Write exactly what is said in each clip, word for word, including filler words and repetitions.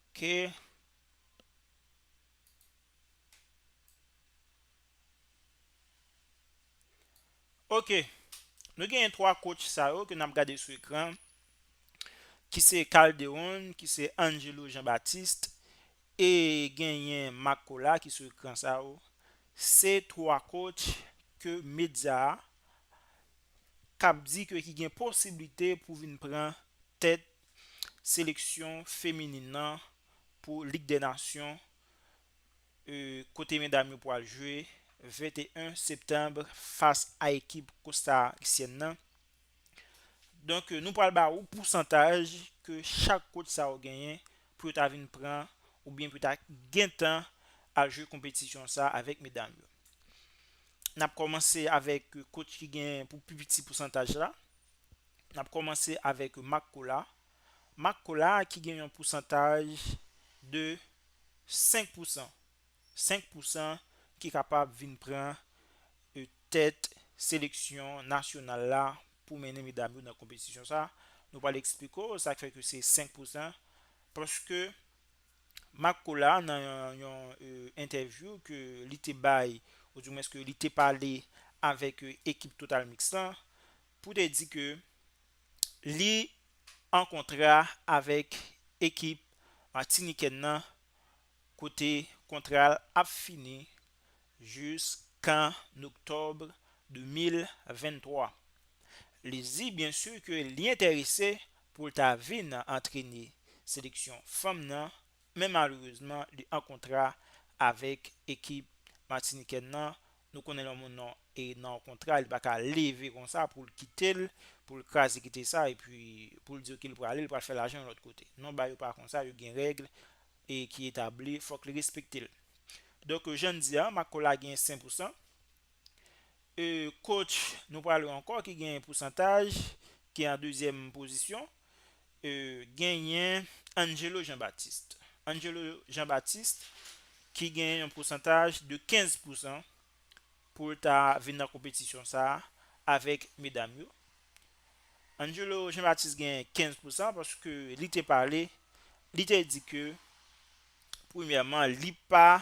Ok. Ok. Nou genyen twa coach sa yo ke n ap gade sou ekran, ki se Calderon, ki se Angelo Jean-Baptiste, e genyen Marc Colas ki sou ekran sa yo. Se twa coach ke medya a k ap di ke ki gen posiblite pou vin pran tèt seleksyon feminin nan pou Lig dè Nasyon, e, kote medam yo pral jwe venteyen septanm fas a ekip Kosta Risyèn nan. Donk, e, nou pral ba ou pousantaj ke chak coach sa yo genyen pou yo ta vin pran oubyen pou yo ta gentan al jwe konpetisyon sa avèk medam yo. N ap kòmanse avèk coach ki gen pou pi piti pousantaj la. N ap kòmanse avèk Marc Colas. Marc Colas ki gen yon pousantaj de senk pousan. Senk pousan ki kapab vin pran, e, tèt seleksyon nasyonal la pou mennen medam yo nan konpetisyon sa. Nou pral eksplike w sa k fè ke se senk pousan. Paske Marc Colas, nan yon, yon, e, entèvyou ke li te bay, oudimwens ke li te pale avèk, e, ekip Total Mix lan, pou te di ke li an kontra avèk ekip matinikèn nan, kote kontra l ap fini jiskan oktòb de mil venntwa. Li di, byen si, ke li enterese pou l ta vin antrene seleksyon fanm nan, men malerezman, li an kontra avèk ekip matinikèn nan. Nou konnen lè yon moun nan, e, nan yon kontra, li pa ka leve konsa pou l kite l, pou l kraze kite sa, epi pou l di, ok, li prale, li pral fè lajan yon lòt kote. Non, bagay yo pa konsa, yo gen règ, e, ki etabli, fòk li respekte l. Donk, jan n di a, Marc Colas gen senk pousan. E, coach, nou pral wè ankò ki gen pousantaj, ki an dezyèm pozisyon. E, genyen Angelo Jean-Baptiste. Angelo Jean-Baptiste ki gen yon pousantaj de kenz pousan pou l ta vin nan konpetisyon sa a avèk medam yo. Angelo Jean-Baptiste gen kenz pousan paske li te pale, li te di ke, premyèman, li pa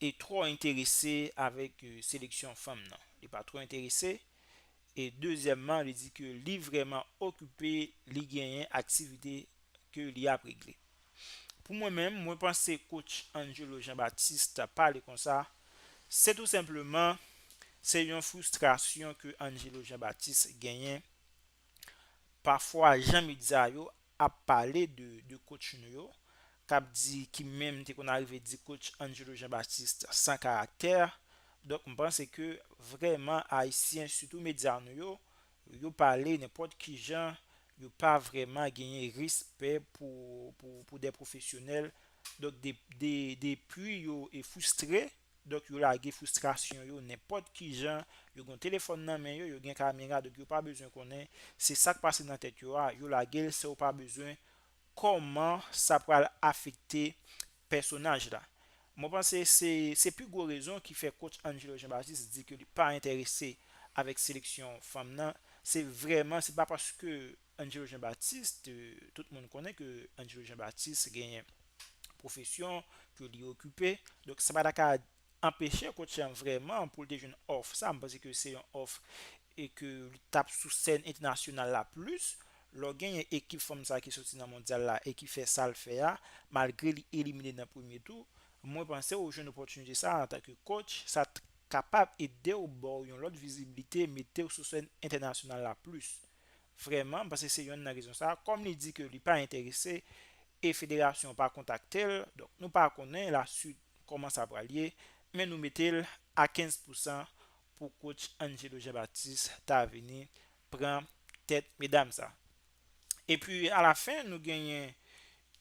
e twò enterese avèk, e, seleksyon fanm nan. Li pa twò enterese. E dezyèmman, li di ke li vrèman okipe, li genyen aktivite ke li ap regle. Pou mwen menm, mwen panse coach Angelo Jean-Baptiste pale konsa, se tou senpleman, se yon fristrasyon ke Angelo Jean-Baptiste genyen. Pafwa, jan medya yo ap pale de, de coach nou yo, k ap di, ki menm te konn arive di coach Angelo Jean-Baptiste san karaktè. Donk, m panse ke vrèman Ayisyen, sitou medya nou yo, yo pale nenpòt ki jan, yo pa vrèman genyen respè pou, pou, pou de pwofesyonèl. Donk, de, de, depi yo e fristre, donk yo lage fristrasyon yo nenpòt ki jan, yo gen telefòn nan men yo, yo gen kamera, donk yo pa bezwen konnen se sa k pase nan tèt yo a, yo lage l san yo pa bezwen kòman sa pral afekte pèsonaj la. Mwen panse se, se pi gwo rezon ki fè coach Angelo Jean-Baptiste di ke li pa enterese avèk seleksyon fanm nan. Se vrèman, se pa paske Angelo Jean-Baptiste, tout moun konnen ke Angelo Jean-Baptiste genyen pwofesyon ke li okipe. Donk, sa pa ta ka anpeche coach lan vrèman pou l te jwenn òf sa. M panse ke se yon òf e ke li t ap sou sèn entènasyonal la plis. Lè w genyen ekip fanm sa ki soti nan mondyal la e ki fè sa l fè a, malgre li elimine nan premye tou, mwen panse w jwenn opòtinite sa antanke coach, sa t kapab ede w ba w yon lòt vizibilite, mete w sou sèn entènasyonal la plis. Vrèman, m panse se yonn nan rezon sa. Kòm li di ke li pa enterese e federasyon pa kontakte l, donk nou pa konnen laswit kòman sa pral ye, men nou mete l a kenz pousan pou coach Angelo Jean-Baptiste ta vini pran tèt medam sa. Epi, alafen, nou genyen,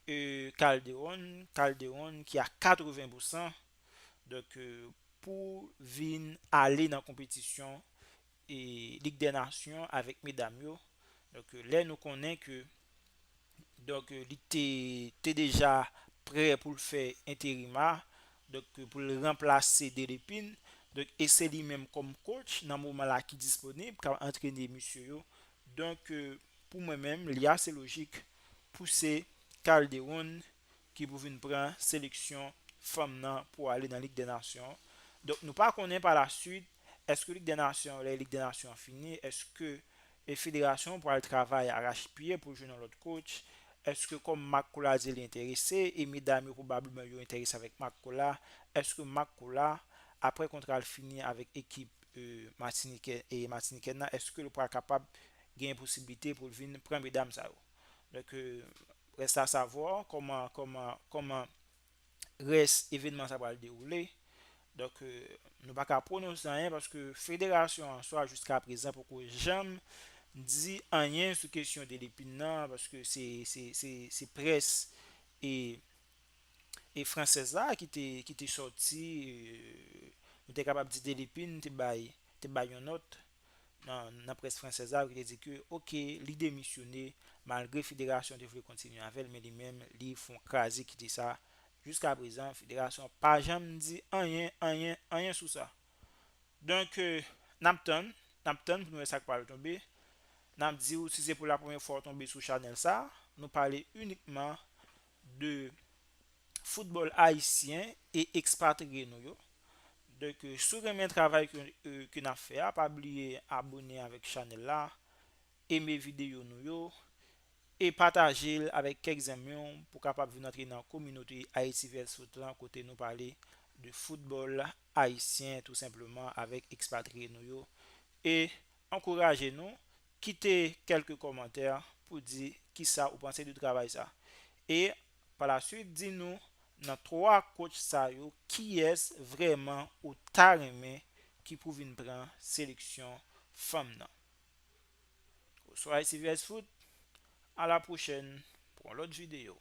e, Calderon, Calderon ki a katreven pousan. Donk, e, pou vin ale nan konpetisyon e Lig dè Nasyon avèk medam yo. Donk, e, lè nou konnen ke, donk, e, li te, te deja prè pou l fè enterim a, donk, e, pou l ranplase Delepin. Donk, e se li menm kòm coach nan moman la ki disponib, k ap antrene mesye yo. Donk, e, pou mwen menm, li ase lojik pou se Calderon ki pou vin pran seleksyon fanm nan pou ale nan Lig dè Nasyon. Donk, nou pa konnen pa la swit, èske Lig dè Nasyon, lè Lig dè Nasyon an fini, èske e federasyon pou al travay arache pye pou jwenn yon lòt coach? Èske kòm Marc Colas di li enterese, e medam yo pwobableman yo enterese avèk Marc Colas, èske Marc Colas, apre kontra l fini avèk ekip e, Matinikè, e Matinikèn nan, èske l pral kapab gen posiblite pou l vin pran medam sa yo? Donk, e, reste à savoir kòman, kòman, kòman rès evènman sa pral dewoule. Donk, e, nou pa ka pwononse anyen paske federasyon an swa jiska prezan poko janm di anyen sou kesyon Delepin nan, paske se, se, se, se près e, e fransèz la ki te, ki te sòti, e, nou te kapab di Delepin te bay, te bay yon nòt nan, nan près fransèz la ki te di ke, oke, li demisyone, malgre federasyon te vle kontinye avè l, men li menm, li fè yon kraze kite sa. Jiska prezan, federasyon pa janm di anyen, anyen, anyen sou sa. Donk, e, n ap tann, n ap tann pou nou wè sa k pral tonbe. N ap di w, si se pou la premyè fwa w tonbe sou chanèl sa, nou pale inikman de foutbòl ayisyen e ekspatriye nou yo. Donk, e, si w renmen travay ke, e, ke n ap fè a, pa bliye abòne avèk chanèl la, eme videyo nou yo, e pataje l avèk kèk zanmi w pou kapab vin antre nan kominote Haiti Vs Foot lan, kote nou pale de foutbòl ayisyen tou senpleman avèk ekspatriye nou yo. E ankouraje nou, kite kèlke kòmantè pou di kisa ou panse de travay sa. E pa la swit, di nou nan twa coach sa yo, kiyès vrèman ou ta renmen ki pou vin pran seleksyon fanm nan. Oswa Haiti Vs Foot, a la pwochèn pou yon lòt videyo.